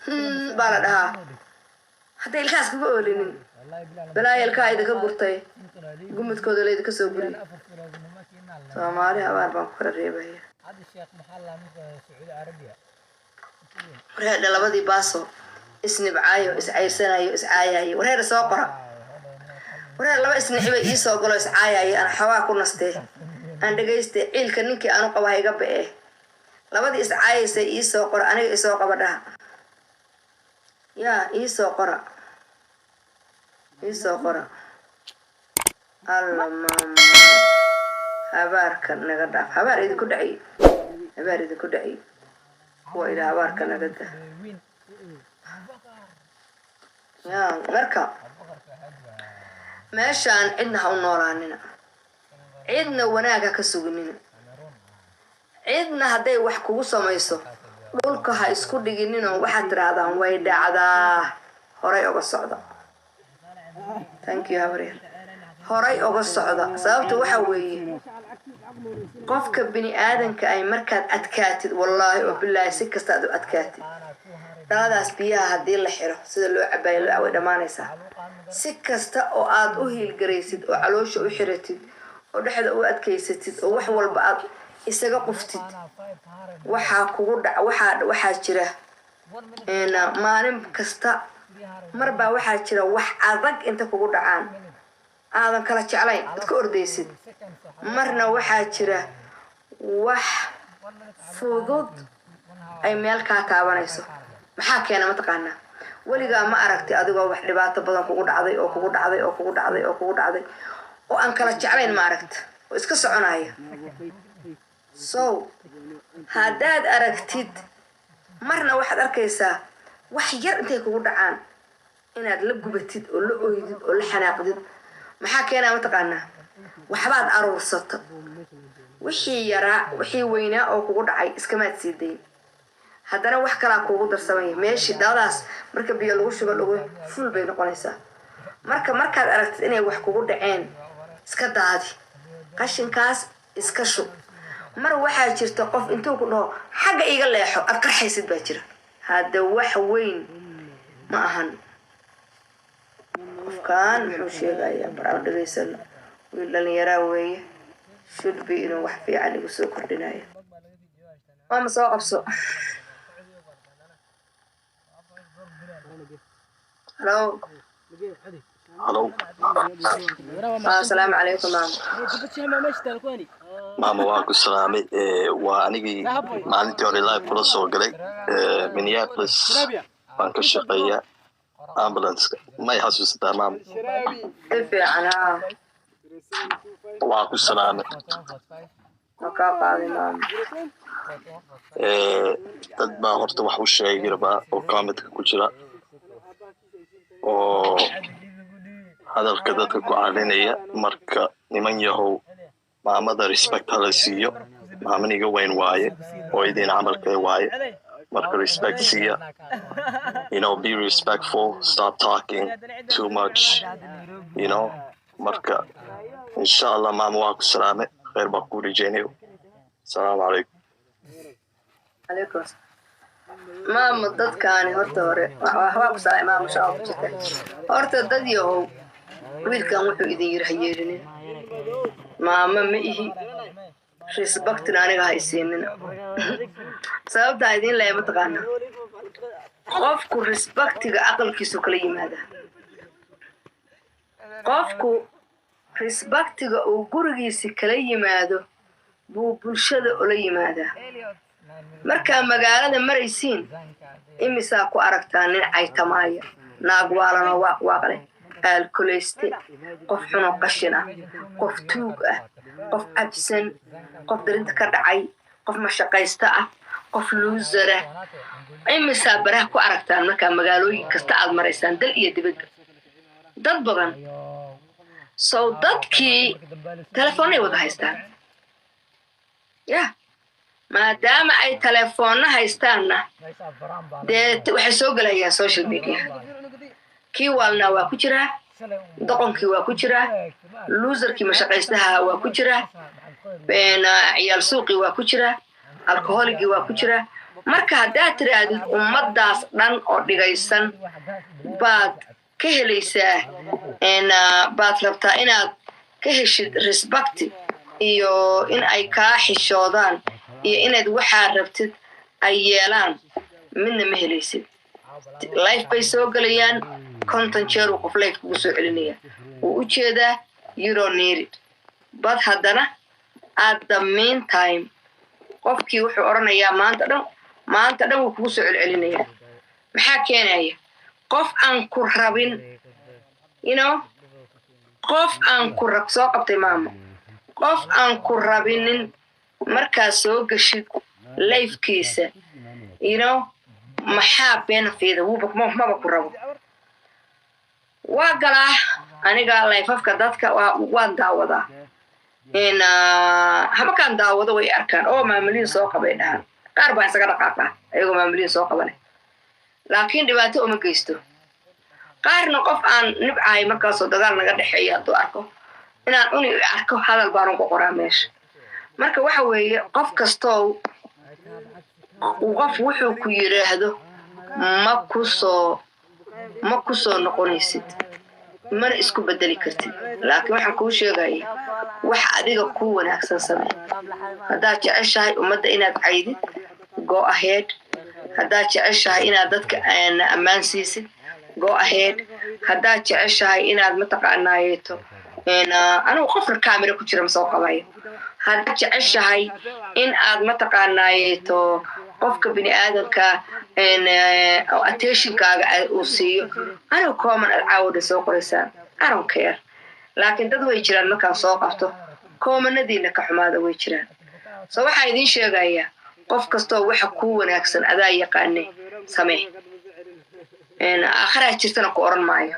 Baa la dhahaa. Hadday ilkahaas kuga oolinin, balaayo ilkaha idinka gurtay, gumudkooda laydinka soo guriy. Soomaali habaar baan ku kala reebaya. Warheedha, labadii baaso isnibcaayo, iscayrsanayo, iscaayayo, warheedha soo qora. Warheedha, laba isnicibay iisoo galo, iscaayayo, aan xoogaa ku nastee, aan dhegayste. Ciilka ninkii aanu qaba ha iga ba'e. Labadii iscaayaysay iisoo qora, aniga isoo qaba dhaha. Yaa iisoo qora, iisoo qora. Alla maama, habaarka naga dhaaf. Habaar idinku dhacay, habaar idinku dhacay. Kuwa ilaa habaarka naga da ya. Marka meeshaan cidna ha u noolaanina, cidna wanaag ha ka suginina, cidna hadday wax kugu samayso dhulka ha isku dhigininoo waxaad tidhaahdaan, "Way dhacdaa," horay oga socda. Thank you, habaryar. Horay oga socda. Sababta waxa weeye, qofka bini aadanka ay markaad adkaatid, wallaahi oo bilaahi, si kasta aad u adkaatid, dhaladaas biyaha haddii la xiro, sida loo cabaayo loo way dhammaanaysaa. Si kasta oo aad u hiilgaraysid oo caloosha u xiratid oo dhexda u adkaysatid oo wax walba aad isaga quftid, waxaa kugu dhac, waxaa jira maalin kasta marbaa waxaa jira wax adag inta kugu dhacaan aadan kala jeclayn, ad ka ordaysid. Marna waxaa jira wax fudud ay meel kaa taabanayso. Maxaa keena mataqaanaa? Weligaa ma aragtay adigoo wax dhibaato badan kugu dhacday oo kugu dhacday oo kugu dhacday oo kugu dhacday oo aan kala jeclayn, ma aragta, oo iska soconaya? So haddaad aragtid, marna waxaad arkaysaa wax yar intay kugu dhacaan inaad la gubatid oo la oydid oo la xanaaqdid. Maxaa keenaa mataqaanaa? Waxbaad aruursato. Wixii yaraa, wixii weynaa oo kugu dhacay iskamaad sii dayn, haddana wax kalaa kuugu darsamaya. Meeshii dhaladaas marka biyo lagu shubo dhago full bay noqonaysaa. Marka markaad aragtid inay wax kugu dhaceen, iska daadi qashinkaas, iska shub. Mar waxaa jirta qof intuu ku dhaho, "Xagga iiga leexo," aad qarxaysid baa jira. Hadda wax weyn ma ahan. Qofkan muxuu sheegayaa? Bar aan dhegaysano. Wiil dhalinyaraa weeye, should be inuu wax fiican igu soo kordhinayo. Maama, soo qabso. Hello. Hello. Asalaamu calaykum, maama. Maama, waan ku salaamay. Waa anigii maalintii hore live kula soo galay. Minneapolis baan ka shaqeeya, ambulanceka. May xasuusataa, maama? Si fiican, haa. Waan ku salaamay. Ma kaa qaaday, maama. Dad baa horta wax u sheegi rabaa oo commentka ku jira oo hadalka dadka ku calinaya. Marka niman yahow, maamada respect hala siiyo. Maamaniga weyn waaye oo idin camalkee waaye. Marka respect siiya, be respectful, stop talking too much. Marka insha Allah, maama, waa ku salaame, khayr baa ku rajeynayo. Asalaamu calaykum. Calaykum. Maama, dadkaani horta hore waxbaa ku salaay, maama, shaqa ku jirta. Horta dad yahow, wiilkan wuxuu idin yiri ha yeelinin. Maama ma ihi, respectina aniga ha isiinina. Sababtaa idiin leeya mataqaana? Qofku respectiga aqalkiisu kala yimaada. Qofku respectiga uu gurigiisi kala yimaado buu bulshada ula yimaadaa. Markaa magaalada maraysiin, imisaa ku aragtaa nin caytamaaya, naag waalanoo waaq waaqleh, aalkoleyste, qof xunoo qashin ah, qof tuug ah, qof cabsan, qof darinta ka dhacay, qof mashaqaysta ah, qof loser ah? Imisaa baraha ku aragtaan markaa magaalooyin kasta aad maraysaan, dal iyo dibadba? Dad badan. So dadkii telefoonay wada haystaan ya. Maadaama ay telefoonna haystaanna, dee waxay soo gelayaan social media. Kii waalnaa waa ku jiraa, doqonkii waa ku jiraa, loserkii mashaqaystaha waa ku jiraa, ciyaal suuqii waa ku jiraa, alcoholigii waa ku jiraa. Marka haddaad tidhaahdid ummaddaas dhan oo dhigaysan baad ka helaysaa, baad rabtaa inaad ka heshid respect iyo in ay kaa xishoodaan iyo inaad waxaa rabtid ay yeelaan, midna ma helaysid. Live bay soo gelayaan, 50 jeer uu qof live kugu soo celinaya, wuu u jeedaa you don't need it, but haddana at the meantime qofkii wuxuu odhanayaa maanta dhan, maanta dhan wuu kugu soo celcelinayaa. Maxaa keenaya? Qof aan ku rabin, qof aan ku rab soo qabtay maamo, qof aan ku rabinin markaad soo geshid live-kiisa, maxaa benefit-a? Wuuba maba ku rabo. Waa galaa aniga live-afka dadka, waan daawadaa. Habakaan daawado way arkaan oo maamulyiin soo qabay dhahaan. Qaar baa isaga dhaqaaqa ayagoo maamulyiin soo qabane, laakiin dhibaato uma geysto. Qaarna qof aan nibcahay markaasoo dagaal naga dhexeeya hadduu arko inaan uni arko, hadal baanu ku qoraa meesha. Marka waxa weeye, qof kastoo qof wuxuu ku yidhaahdo ma ku soo noqonaysid, mana isku bedeli kartid. Laakiin waxaan kuu sheegaya, wax adiga kuu wanaagsan samee. Haddaad jeceshahay ummadda inaad caydid, go ahead. Haddaad jeceshahay inaad dadka ammaan siisid, go ahead. Haddaad jeceshahay inaad mataqaanaayeeto, anigu qofna camera ku jira ma soo qabayo. Haddaad jeceshahay in aad mataqaanaayeeto qofka bini aadamka attention-kaaga uu siiyo, anigu comment aad caawadha soo qoraysaan, I don't care. Laakiin dad way jiraan markaan soo qabto comment-adiina ka xumaada, way jiraan. So waxaa idiin sheegayaa, qof kastoo waxa kuu wanaagsan adaa yaqaane samee. Aakharaa jirtana ku oran maayo.